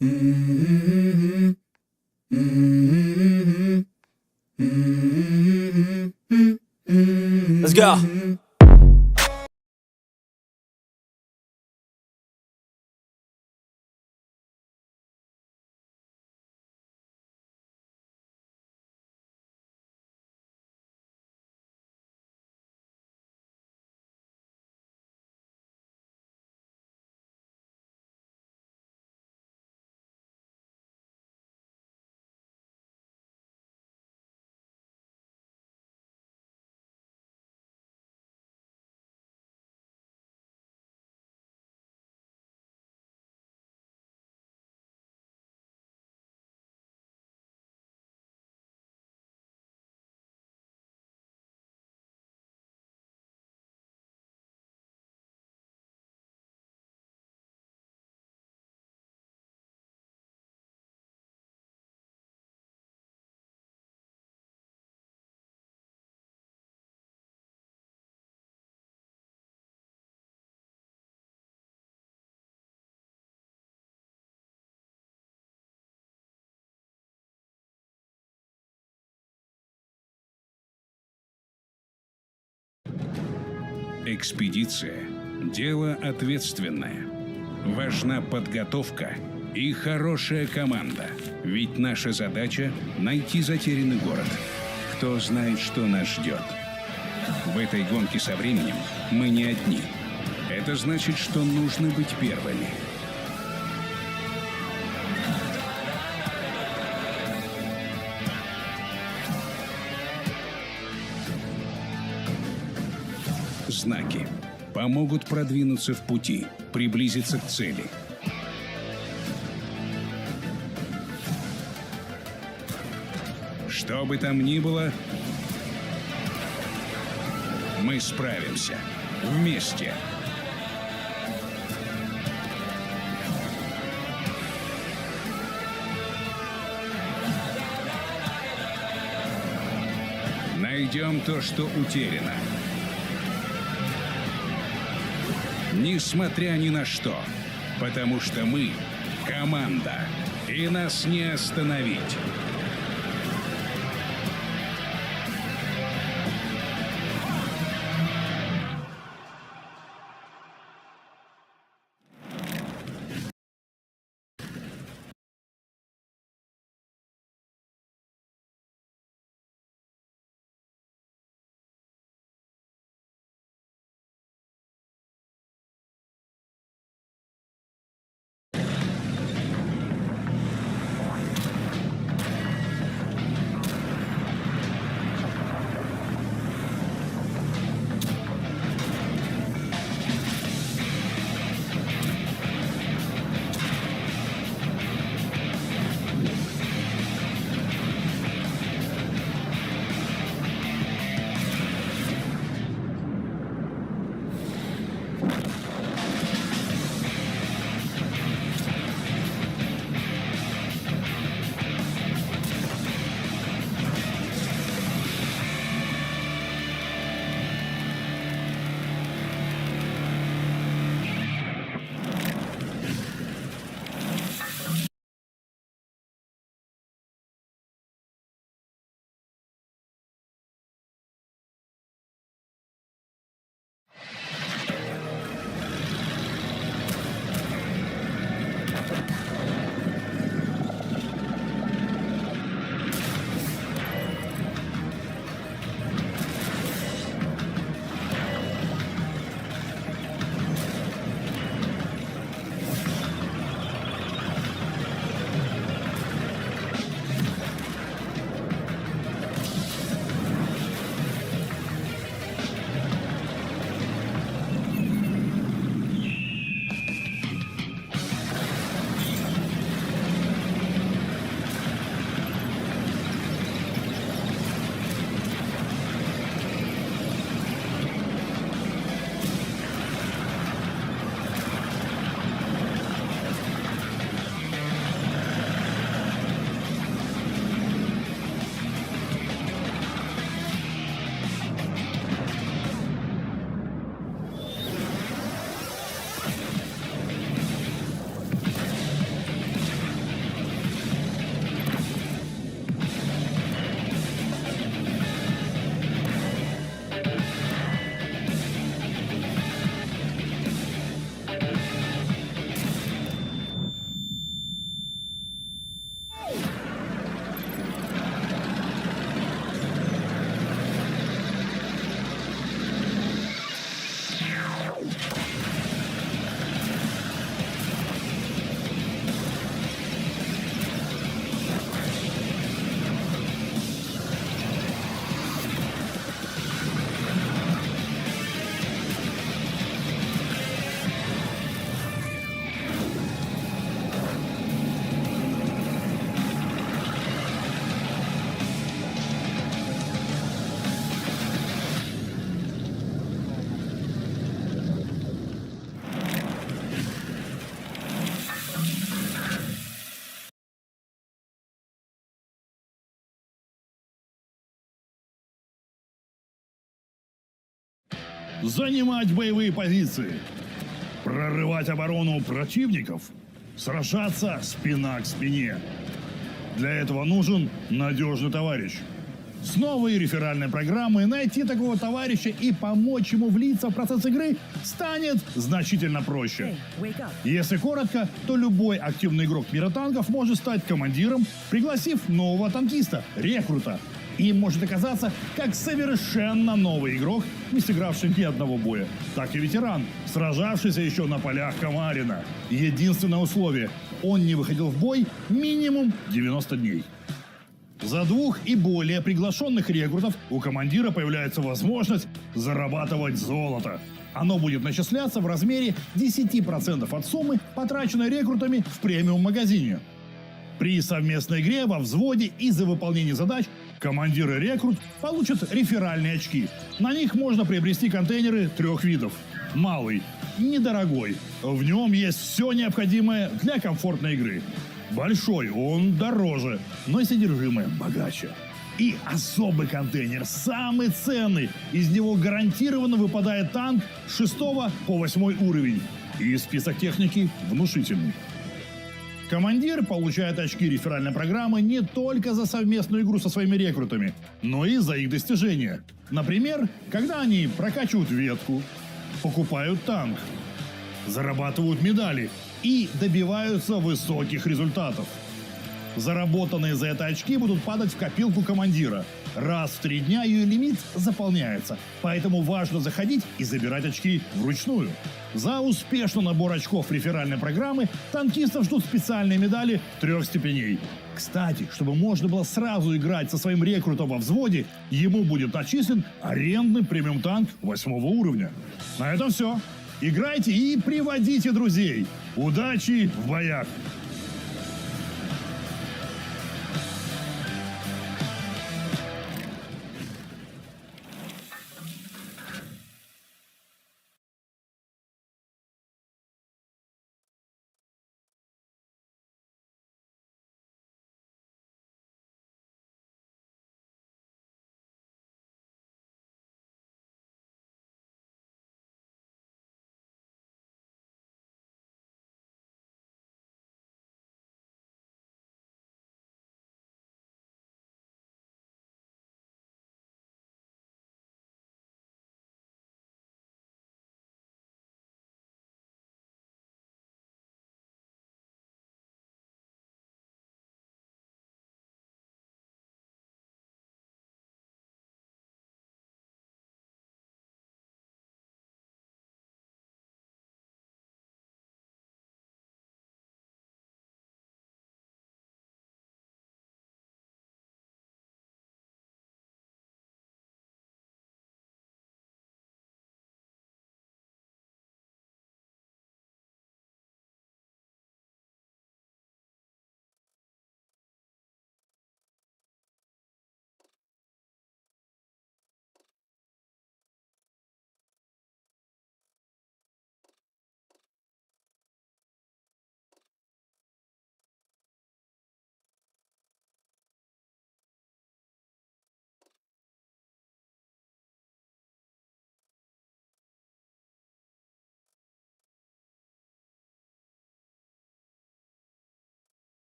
Let's go. Экспедиция – дело ответственное. Важна подготовка и хорошая команда. Ведь наша задача – найти затерянный город. Кто знает, что нас ждет. В этой гонке со временем мы не одни. Это значит, что нужно быть первыми. Знаки помогут продвинуться в пути, приблизиться к цели. Что бы там ни было, мы справимся. Вместе. Найдем то, что утеряно. Несмотря ни на что. Потому что мы – команда. И нас не остановить. Занимать боевые позиции, прорывать оборону противников, сражаться спина к спине. Для этого нужен надежный товарищ. С новой реферальной программой найти такого товарища и помочь ему влиться в процесс игры станет значительно проще. Если коротко, то любой активный игрок мира танков может стать командиром, пригласив нового танкиста, рекрута. Им может оказаться как совершенно новый игрок, не сыгравший ни одного боя, так и ветеран, сражавшийся еще на полях Камарина. Единственное условие – он не выходил в бой минимум 90 дней. За двух и более приглашенных рекрутов у командира появляется возможность зарабатывать золото. Оно будет начисляться в размере 10% от суммы, потраченной рекрутами в премиум-магазине. При совместной игре во взводе и за выполнение задач командир и рекрут получат реферальные очки. На них можно приобрести контейнеры трех видов. Малый, недорогой. В нем есть все необходимое для комфортной игры. Большой, он дороже, но и содержимое богаче. И особый контейнер, самый ценный. Из него гарантированно выпадает танк с 6 по 8 уровень. И список техники внушительный. Командир получает очки реферальной программы не только за совместную игру со своими рекрутами, но и за их достижения. Например, когда они прокачивают ветку, покупают танк, зарабатывают медали и добиваются высоких результатов. Заработанные за это очки будут падать в копилку командира. Раз в 3 дня ее лимит заполняется, поэтому важно заходить и забирать очки вручную. За успешный набор очков реферальной программы танкистов ждут специальные медали трех степеней. Кстати, чтобы можно было сразу играть со своим рекрутом во взводе, ему будет начислен арендный премиум танк восьмого уровня. На этом все. Играйте и приводите друзей. Удачи в боях!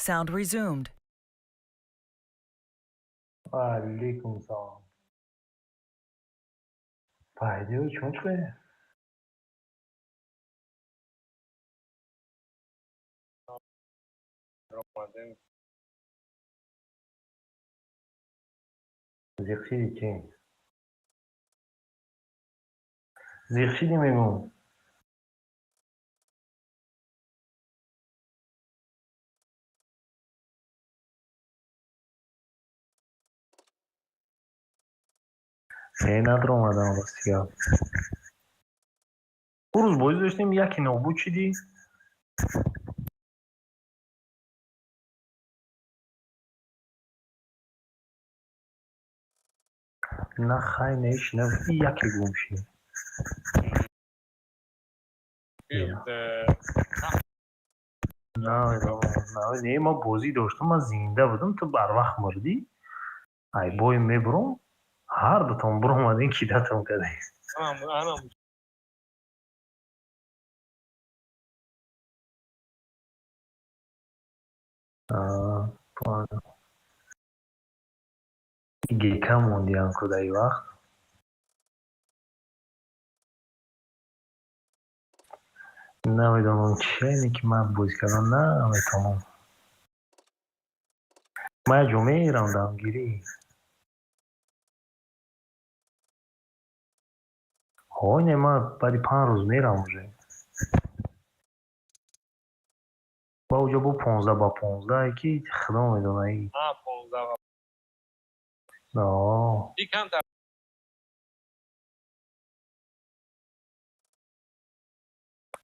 Sound resumed. Алейкум салом. Пайдо чун чӣ? Омадем. Зиқ шиди чӣ? Зиқ шиди мегӯм. Не, надромадам, рости гап. Ӯ рӯз бозӣ доштем, яке нобуд шидӣ. На, хай, не, ҳеч нагуфтӣ, яке гум шид. Не, ман бозӣ доштам, ман зинда будам, ту барвақт мурдӣ. Ай бой мебуром, ҳар дутон буромадем, кидатон кардем. Гека мондиам ку дар ин вақт. Намедонам чине ки ман бозӣ кардан наметавонам. Ман як ҷо мерам дамгирӣ. Ҳо, не, ман баъди 5 рӯз мерам уже. Ба уҷо бо 15 ба 15 ки худо медонад. 15. О. Камтар.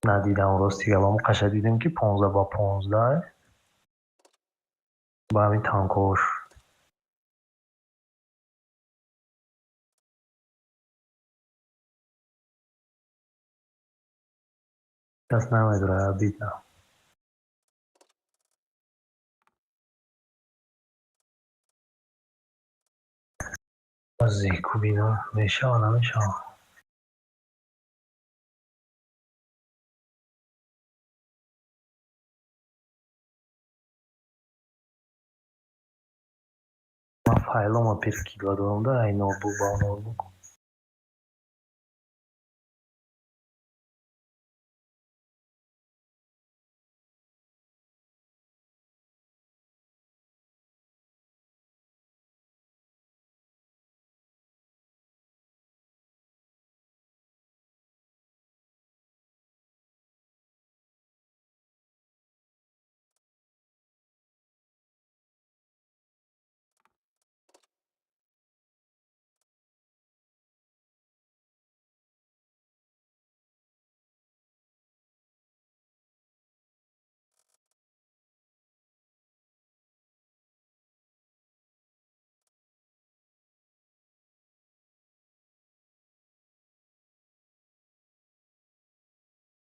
Надидам, рости гап, ҳамон қаша дидем, ки 15 ба 15 ба ҳамин танкош. Кас намедурад, бидам. Зеку бинам, мешава, намешава. Ман файлома перекидва дорам да ай ноутбук ба ноутбук.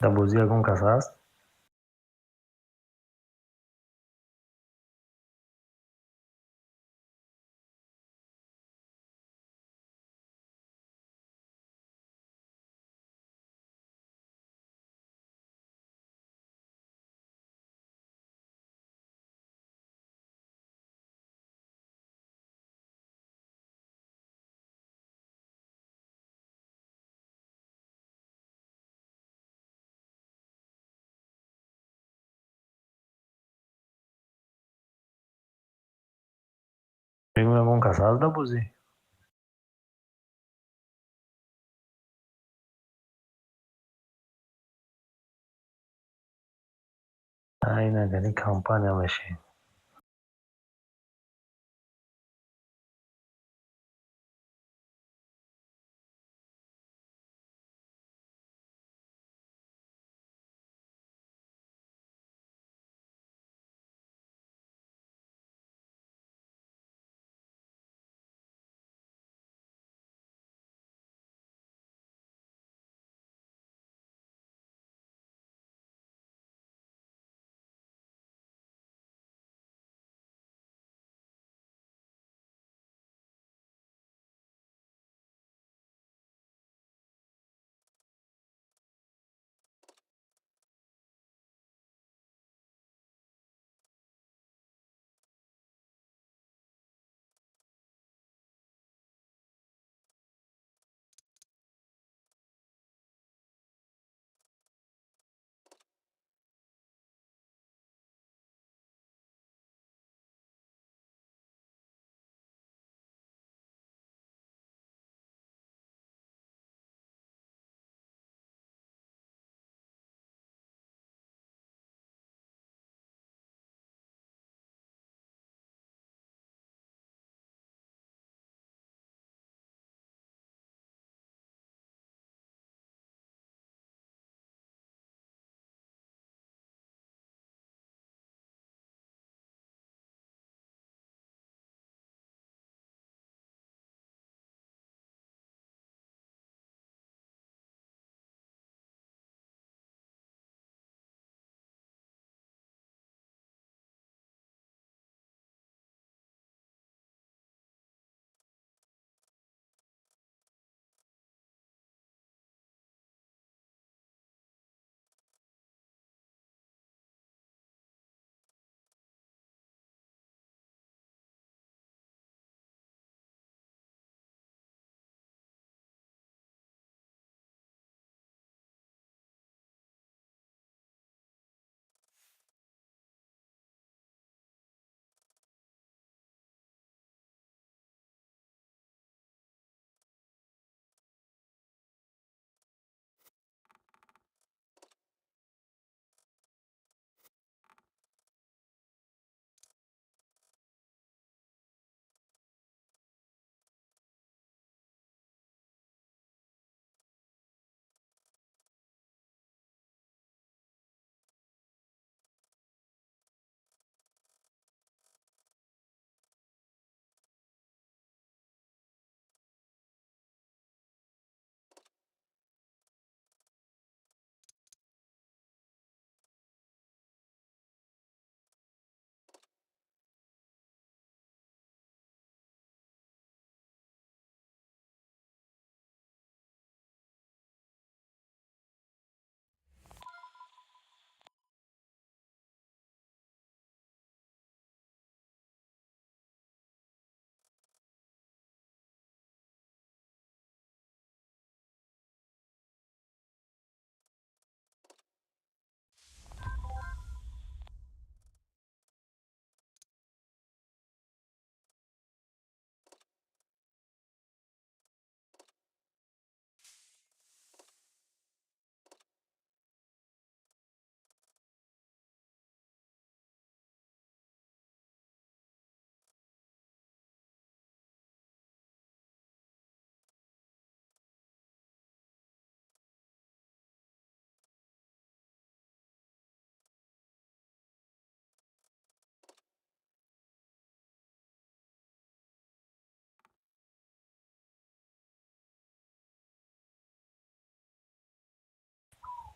Дар бозӣ ягон кас ҳаст? Мегӯям, ягон кас ҳаст дар бозӣ? Ай, нагани компания мешем.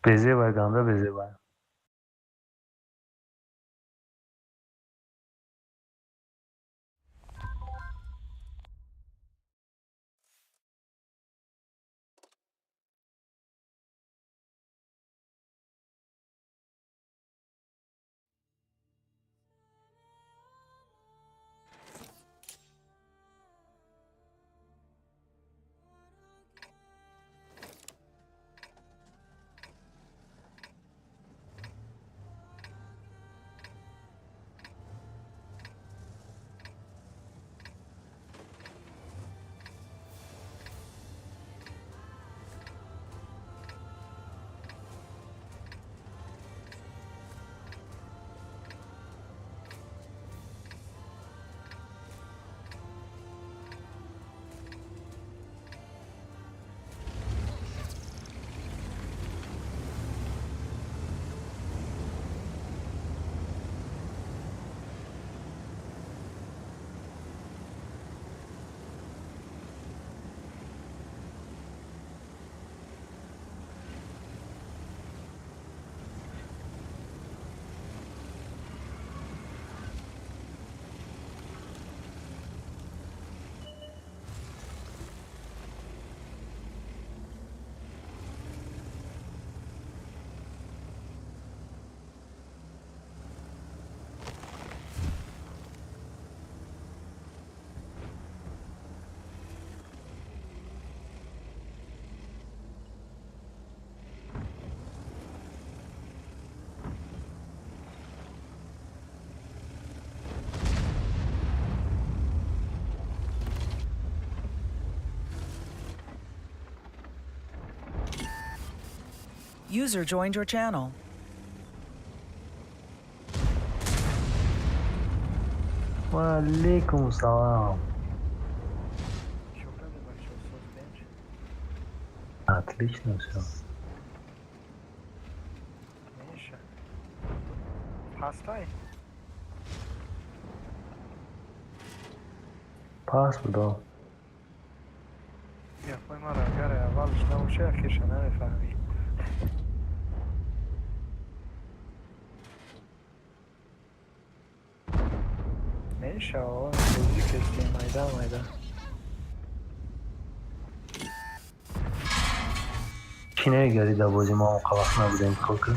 Безебай, ганда безебай. User joined your channel. Ва алейкум салам. Отлично все. Пас будо. Гапҳои маро агар аввалш набошад, ахирша намефаҳмӣ. Мешава, бозӣ кардем, майда майда. Чӣ намегари дар бозӣ мо он вақт набудем хокр.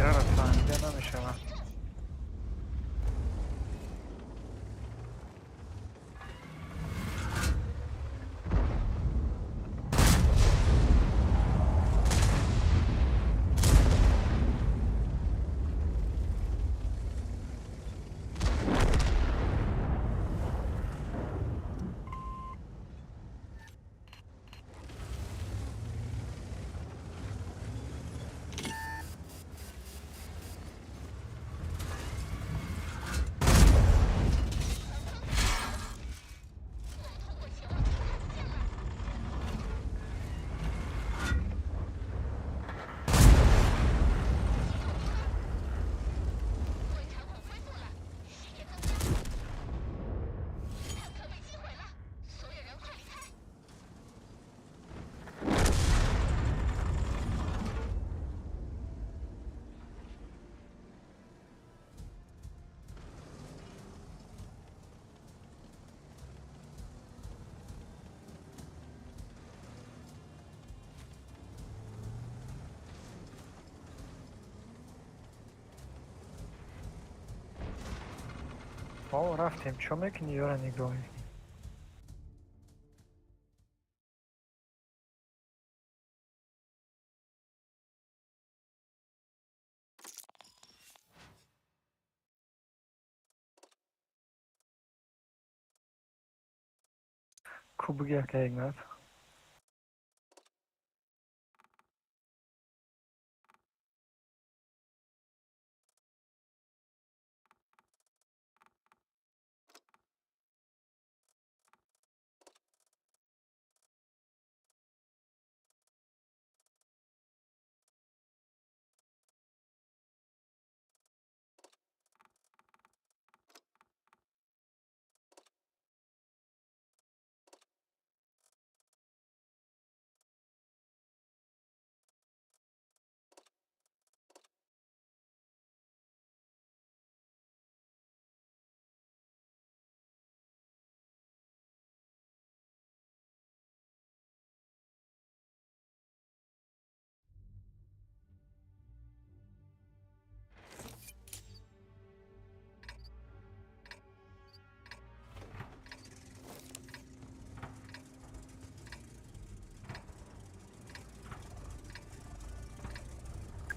Охираро фаҳмида намешавад. Мо рафтем, чо мекунӣ, ёра нигоҳ мекунӣ? Ку буги, ака Игнат.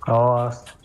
Аст.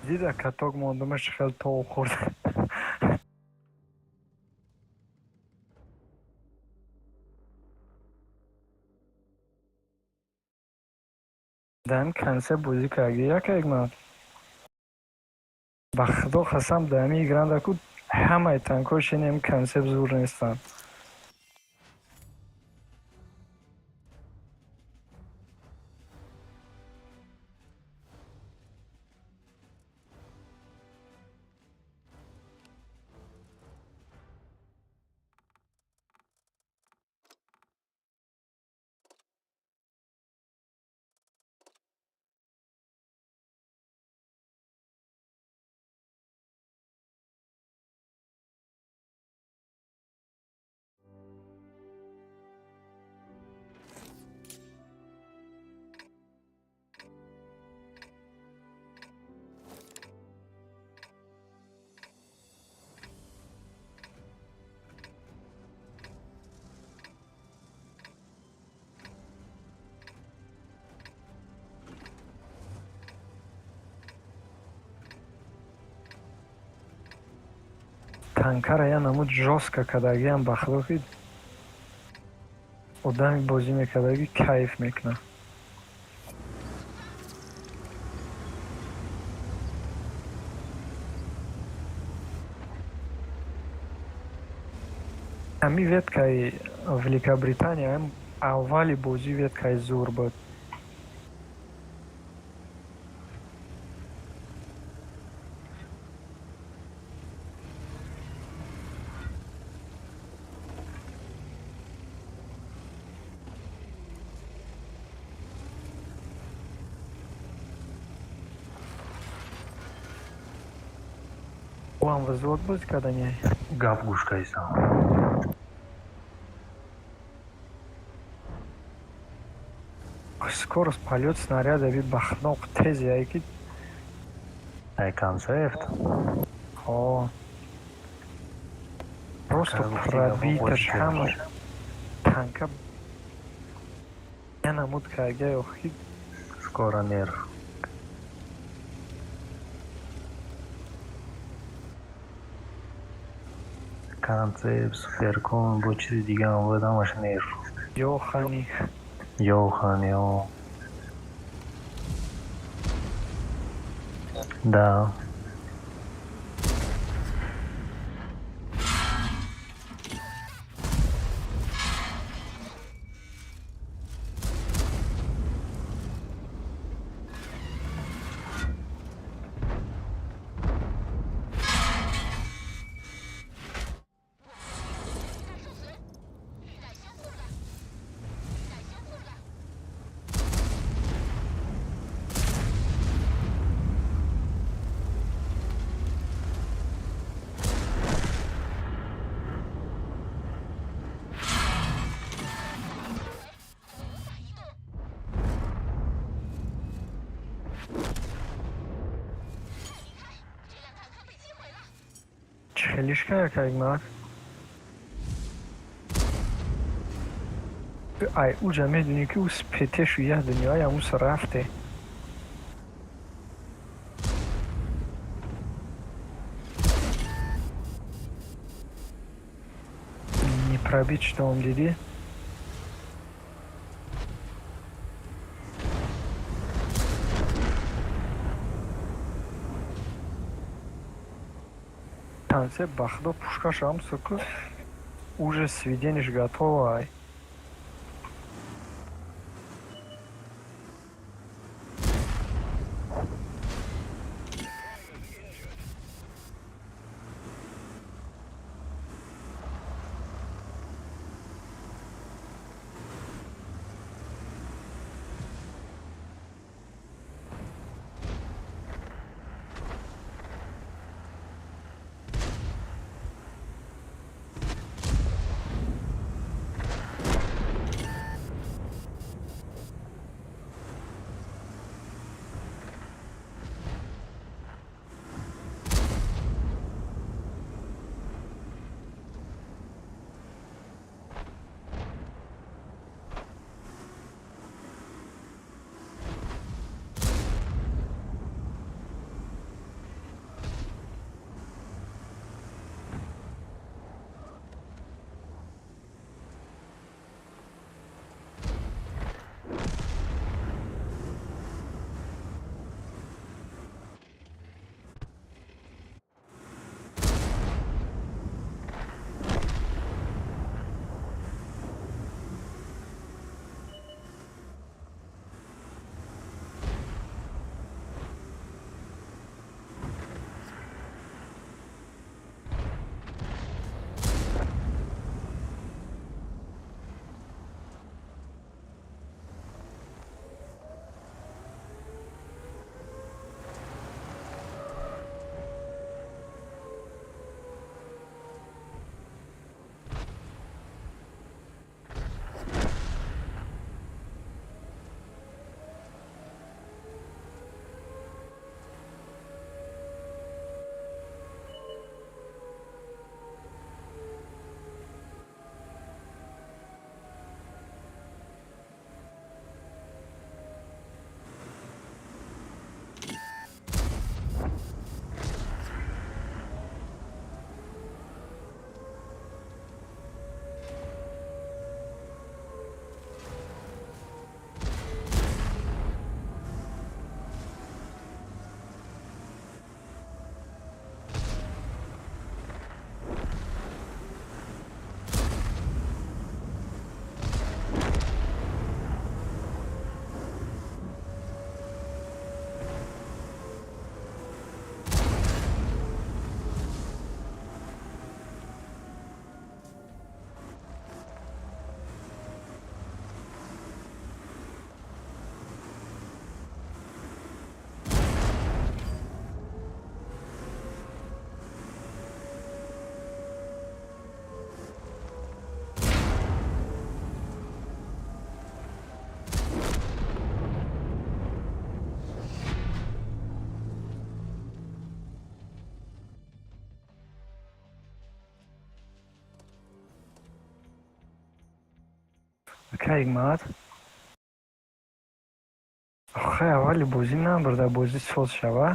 Дида каток мондумаш хел тов хӯрд. Дан консе бозӣ карди як эгман. Ба худо қасам дами игранда ку ҳамаи танкҳо шинем консепт зур нестанд. Танкара я намуд жёстко кардагиам ба худо ки одами бозӣ мекардаги кайф мекунад. Ҳами веткаи Великобритания аввали бозӣ веткаи зур буд. Вам взвод бозӣ кардани? Гап гӯш кардистам. Скорость полёт снаряда би бахноқ тезе ай ки Ай концепт. О. Просто пробиташ ҳама танка я намуд карда охи. Скоро нерв. Концепт, суперкон, бо чизи дига ҳам буд, ҳамаш нерв. Йохани. Йохани, о. Да. Хелишка якагмак. Ай уҷа медунӣ ки ӯ спетешу як дунёи амус рафте. Не пробить что он дидӣ? Танце ба худо пушкашам суку уже сведениш готово ай. Кайгмат? Охай, аввали бозӣ набурда, бозӣ соз шава.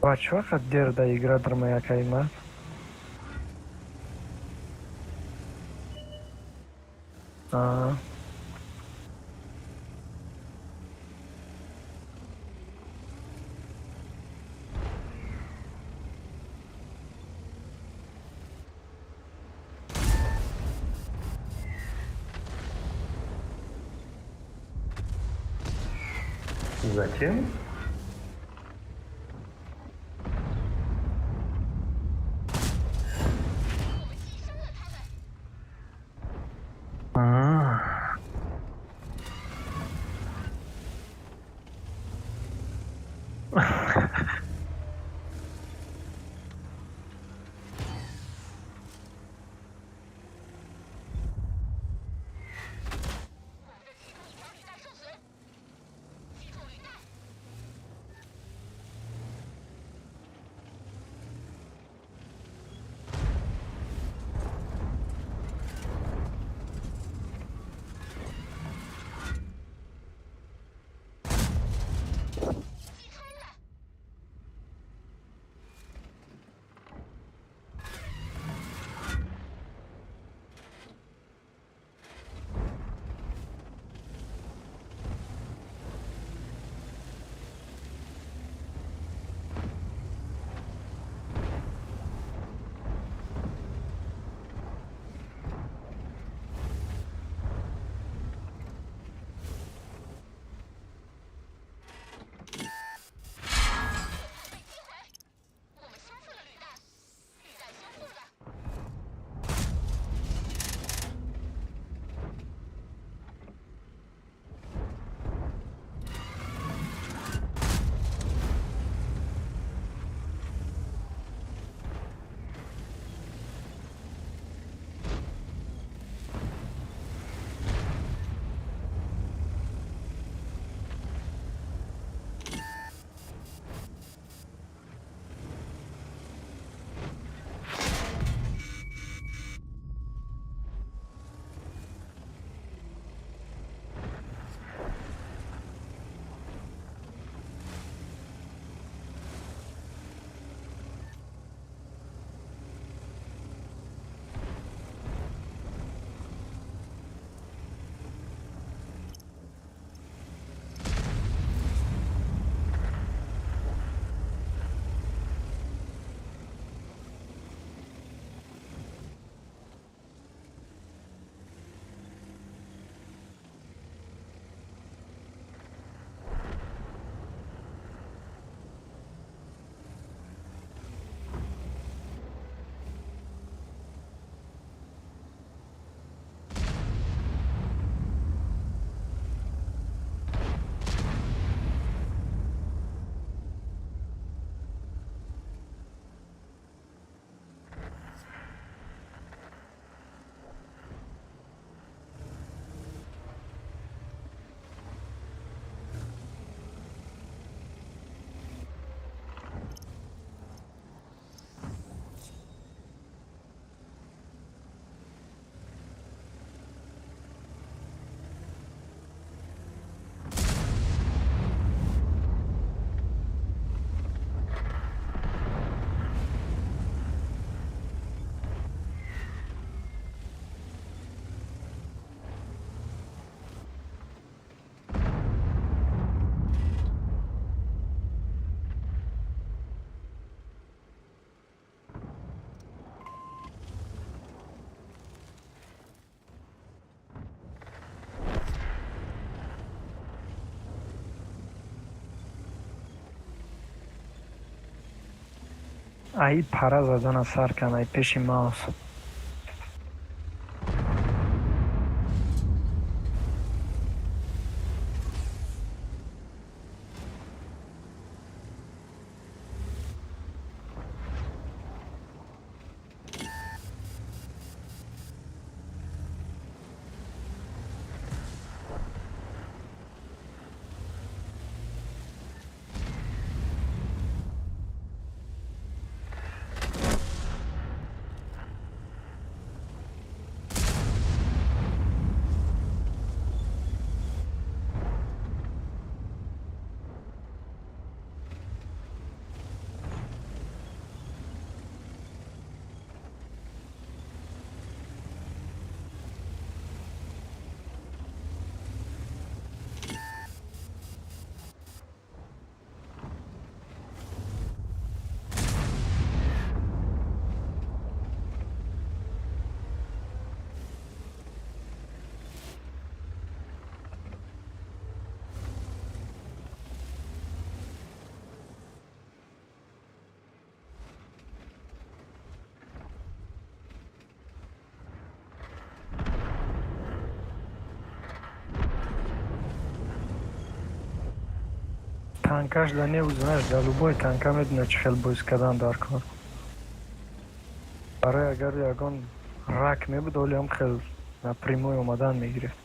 Ва чӣ вақт дер да игра дармоя, Кайгмат? Аа. Зачем? А. Ай пара задана сар кан, ай пеши маус. Танкаш да не узнаеш, да любой танка медуна чӣ хел бозӣ кардан дар кор. Барои агар ягон рак мебуд, олиам хел напрямую омадан мегирифт.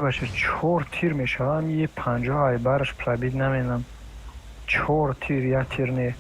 Баша чор тир мешавам, е 50 ай бараш пробить наменам. Чор тир, як тир не.